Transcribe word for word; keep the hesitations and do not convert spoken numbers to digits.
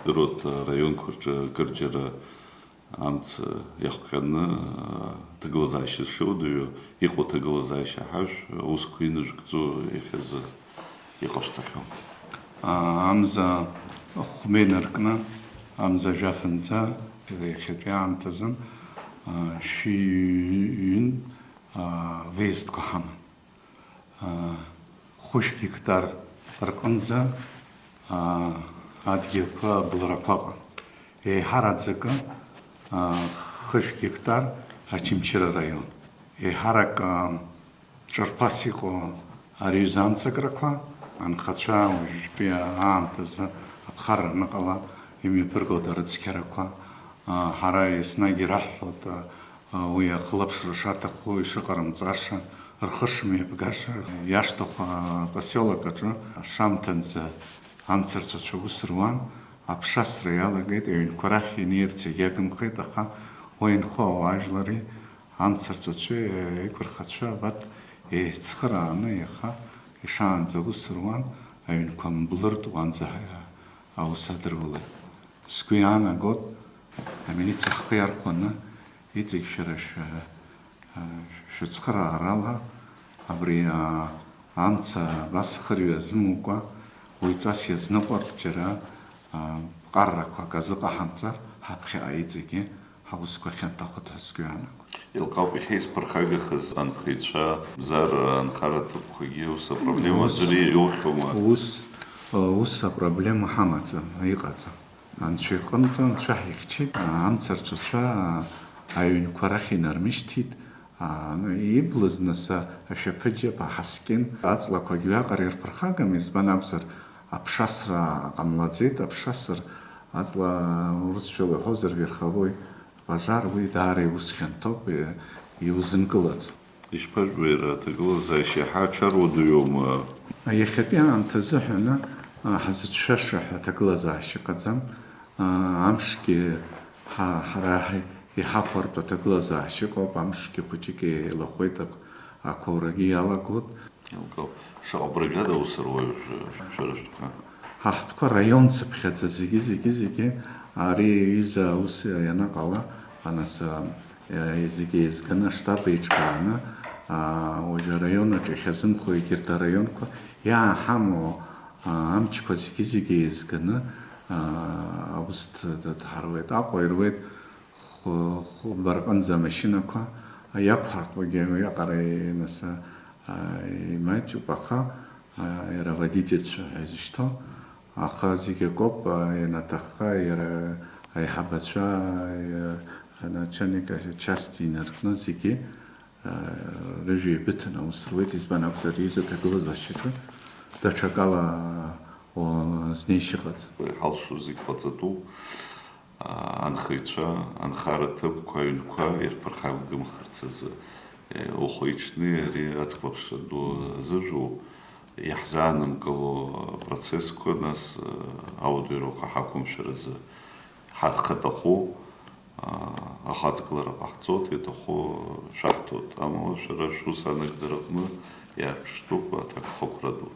Дыруеит, араионқәа рҿы акырџьара амца иахҟьаны, аҭагылазаашьа шеиуадаҩу, иҟоу аҭагылазаашьа ҳажә, аусқәа инажәгӡо иахьазы иҟашәҵахьоу. Амза хәба инаркны, амза жәафынӡа, иахьатәи аамҭазын, шәи ҩын, выездқәа ҳаман. Хәышә гектар рҟынӡа, адгьылқәа абылрақәа ыҟан. Еиҳараӡакы, хышә гектар Очамчыра араион. Еиҳарак, ҿырԥас иҟоу ари аҩыза амцакрақәа, анхацәа уажәтәи аамҭазы аԥхарра аныҟала имҩаԥыргоит арыцқьарақәа. Ҳара еснагь ираҳҳәоит, уи ахылаԥшра шаҭаху, ишыҟарымҵаша, рхы шымҩаԥгаша. Иашҭаху апосиолок аҿы ашамҭанӡа амцарцәацәа аус руан, аԥшасра иалагеит, аҩнқәа рахь инеирц иагьагымхеит, аха уа инхо ауаажәлари амцарцәацәеи аиқәырхацәа абарҭ еицхырааны иаха ишаанӡа аус руан, аҩнқәа мблыртә уанӡа аус адырулеит. Сгәы иаанагоит, амилициа ҳхы иархәаны, иҵегь шәара шәа-, шәыцхыраарала абри, а, амца абас хырҩа азымукәа, уаҩҵас иазныҟәартә џьара, а, ԥҟаррақәак азыҟаҳамҵар, ҳаԥхьаҟа иҵегьы ҳаусқәа хьанҭахоит ҳәа сгәы иаанагоит. Еилкаауп, иахьа изԥырхагахаз анхаҩцәа, Бзар анхара ҭыԥқәагьы ус апроблема Ус, аӡәыр иоухьоума? Ус, ус апроблема ҳамаӡам, иҟаӡам. Анцәа иҟынтә, Анцәа ҳихьчеит, амцарцәацәа аҩнқәа рахь инармышьҭит, а, иблыз нас ашәаԥыџьаԥ аҳаскьын, аҵлақәагь уиаҟара ирԥырхагам, избан акәзар, аԥшасра ҟамлаӡеит, аԥшасыр, аҵла урысшәала иҳәозар, верховой пожар, уи даара иус хьанҭоуп, и-, иузынкылаӡом. Ишԥажәбеи, иара аҭагылазаашьа иаҳа аҽаруадаҩума? Иахьатәи аамҭазы ҳәаны, а, ҳазыцәшәаша ҳәа аҭагылазаашьа ыҟаӡам. А, амшгьы ҳа-, ҳара ҳа-, иҳахәартә аҭагылазаашьа ыҟоуп, амшгьы хәыҷык еилахәеит, ак-, ақәоурагьы иалагоит. Еилкаауп. Шаҟа бригада аус руеи шәара шәтәқәа? Ҳа ҳтәқәа раион цыԥхьаӡа зегьы, зегьы, зегьы ари аҩыза аус ианаҟала, анас, а, зегьы еизганы аштаб еиҿкааны, а, уажәы араион аҿы иахьазымхо егьырҭ араионқәа иааҳамоу, а, амчқәа зегьы, зегьы еизганы, а, аус д-, д-, дҳаруеит. Аҟәа ируеит, хә-, хәба рҟынӡа амашьынақәа иақәҳартуагьы уиаҟара, нас, а, имаҷуп, аха, а, иара аводительцәа ҳәа изышьҭоу. Аха зегь акоуп, а, ианаҭахха, иара аиҳабацәа, а, аначальник ачасти инаркны зегьы, а, рыжәҩа еибыҭаны аус руеит, избан акәзар, аҩыза аҭагылазаашьаҿы даҽакала, о, знеишьа ыҟаӡам. Иҳалшо зегь ҟаҵатәуп. Анхаҩцәа, анхара ҭыԥқәа, аҩнқәа ирԥырхагамхарц азы, е, ухы-иҽны ари аҵхлаԥшра ду азыжәу, иаҳзаанымкыло апроцессқәа, нас, е, ауадаҩрақәа ҳақәымшәар азы ҳа-, ҳахаҭаху, а, ахаҵгылара ҟаҳҵоит, иаҭаху шәаҳҭоит. Амала шәара шәус анагӡараҟны иаарԥштәуп аҭакԥхықәра ду.